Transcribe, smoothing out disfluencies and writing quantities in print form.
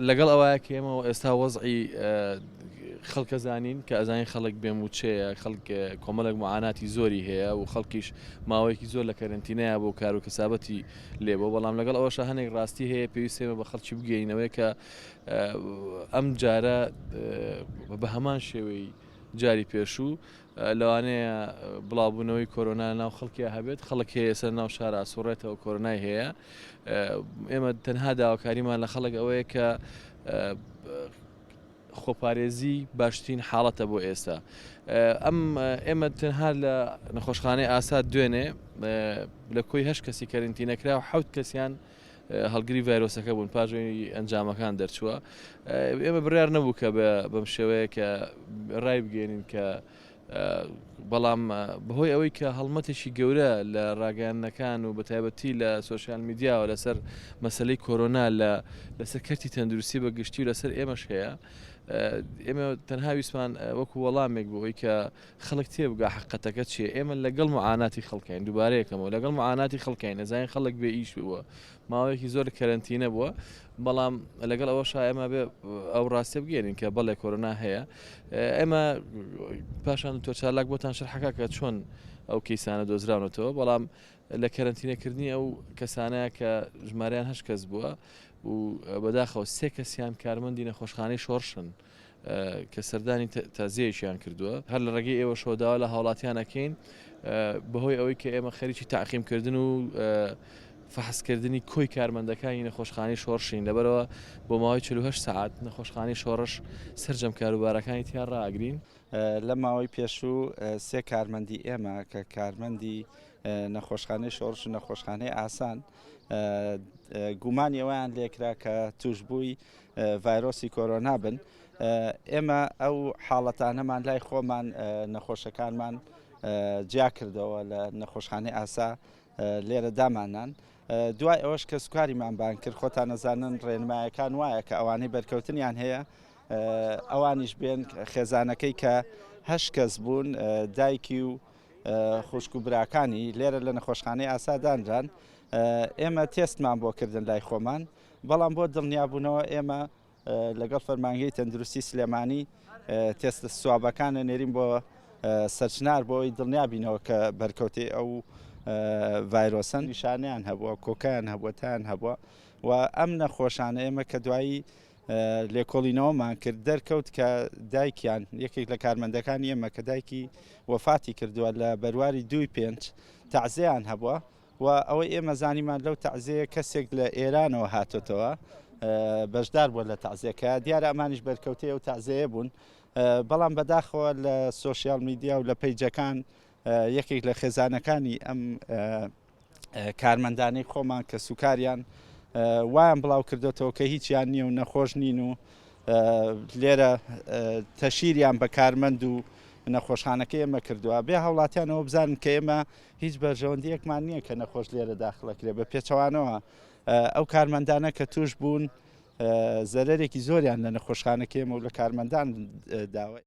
لەگەڵ ئەوەیە کە ئێمە ئێستا وەزعی خەڵکە زانین کە ئەزانین خەڵک بێ مووچەیە، خەڵک کۆمەڵێک معاناتی زۆری هەیە و خەڵکیش ماوەیەکی زۆر لە کەرەنتینەیە بۆ کار و کەسابەتی لێ بۆ، بەڵام لەگەڵ ئەوەشا هەنێک ڕاستی هەیە پێویستە ئێمە بە خەڵکی بگەینەوەی کە ئەم جارە بە هەمان شێوەی جاری پێشوو لەوانەیە بڵاوبوونەوەی کۆرۆنا ناو خەڵکیا هەبێت، خەڵک هەیە ئێستا ناو شار ئاسوڕێتەوە کۆرۆنای هەیە. ئێمە تەنها داواکاریمان لە خەڵک ئەوەیە کە خۆپارێزی باشترین حاڵەتە بۆ ئێستا. ئەم ئێمە تەنها لە نەخۆشخانەی ئاسا دوێنێ لە کۆی هەشت کەسی کەرنتینەکرا و حەوت کەسیان هەڵگری ڤایرۆسەکە بوون پاش ئەنجامەکان دەرچووە. ئێمە بڕیار نەبوو کە بەم شێوەیە کە ڕای بگەێنین کە بەڵام بەهۆی ئەوەی کە هەڵمەتێکی گەورە لە ڕاگەیاندنەکان و بەتایبەتی لە سۆشیال میدیاوە لەسەر مەسەلەی کۆرۆنا لە لەسەر کەرتی تەندروستی بە گشتی و لەسەر ئێمەش هەیە ئێمە تەنها ویستمان وەکو وەڵامێک بۆ ئەوەی کە خەڵک تێبگا حەقەتەکە چییە ئێمە لەگەڵ معاناتی خەڵکین دووبارەیەکەمەوە لەگەڵ معاناتی خەڵکین نەزانین خەڵک بێ ئیش بووە ماوەیەکی زۆر کەرەنتینە بووە بەڵام لەگەڵ ئەوەشا ئێمە بێ ئەو ڕاستیە بگەێنین کە بەڵێ کۆرۆنا هەیە ئێمە پاشان تۆ چالاک بۆتان شەرحەکە کە چۆن ئەو کەیسانە دۆزراونەتەوە بەڵام لە کەرەنتینەکردنی ئەو کەسانەیە کە ژمارەیان هەش کەس بووە و بەداخەوە سێ کەسیان کارمەندی نەخۆشخانەی شۆڕشن کە سەردانی تازیەیەکیان کردووە. هەر لە ڕێگەی ئێوەشەوە داوا لە هاوڵاتیان ئەکەین بەهۆی ئەوەی کە ئێمە خەریکی تەعقیمکردن و فەحسکردنی کۆی کارمەندەکانی نەخۆشخانەی شۆڕشین، لەبەرئەوە بۆ ماوەی 48 سەعات نەخۆشخانەی شۆڕش سەرجەم کاروبارەکانی تیا ڕائەگرین. لە ماوەی پێشوو سێ کارمەندی ئێمە کە کارمەندی نەخۆشخانەی شۆڕش و نەخۆشخانەی ئاسان گومانی ئەویان لێکرا کە توشبووی ڤایرۆسی کۆرۆنا بن ئێمە ئەو حاڵەتانەمان لای خۆمان نەخۆشەکانمان جیا کردەوە لە نەخۆشخانەی ئاسا لێرە دامانان دوای ئەوەش کە سوکاریمان بان کرد خۆتان نەزانن ڕێنمایەکان وایە کە ئەوانەی بەرکەوتنیان هەیە ئەوانیش بێن خێزانەکەی کە هەش کەس بوون دایکی و خوشک و براکانی لێرە لە نەخۆشخانەی ئاسا دانران ئێمە تێستمان بۆ کردن لای خۆمان بەڵام بۆ دڵنیابوونەوە ئێمە لەگەڵ فەرمانگەی تەندروستی سلێمانی تێستە سوابەکانە نێرین بۆ سەرچنار بۆ ئەوی دڵنیابینەوە کە بەرکەوتەی ئەو ڤایرۆسن نیشانیان هەبووە کۆکیان هەبووە تیان هەبووە و ئەم نەخۆشانە ئێمە کە دوایی لێکۆڵینەوەمان کرد دەرکەوت کە دایکیان یەکێک لە کارمەندەکانی ئێمە کە دایکی وەفاتی کردووە لە بەرواری دووی پێنج تەعزیان هەبووە و ئەوەی ئێمە زانیمان لەو تەعزیەیە کەسێک لە ئێرانەوە هاتۆتەوە بەشدار بووە لە تەعزیەکە دیارە ئەمانیش بەرکەوتەی ئەو تەعزیەیە بوون بەڵام بەداخەوە لە سۆشیال میدیا و لە پەیجەکان یەکێک لە خێزانەکانی ئەم کارمەندانەی خۆمان کە سوکاریان وایان بڵاو کردوێتەوە کە هیچیان نییە و نەخۆش نین و لێرە تەشیریان بە کارمەند و نەخۆشخانەکە ئێمە کردووە بێ هاوڵاتیانەوە بزانن کە ئێمە هیچ بەرژەوەندیەکمان نییە کە نەخۆش لێرە داخلەکرێ بە پێچەوانەوە ئەو کارمەندانە کە توش بوون زەرەرێکی زۆریان لە نەخۆشخانەکەێمە و لە کارمەندان داوە.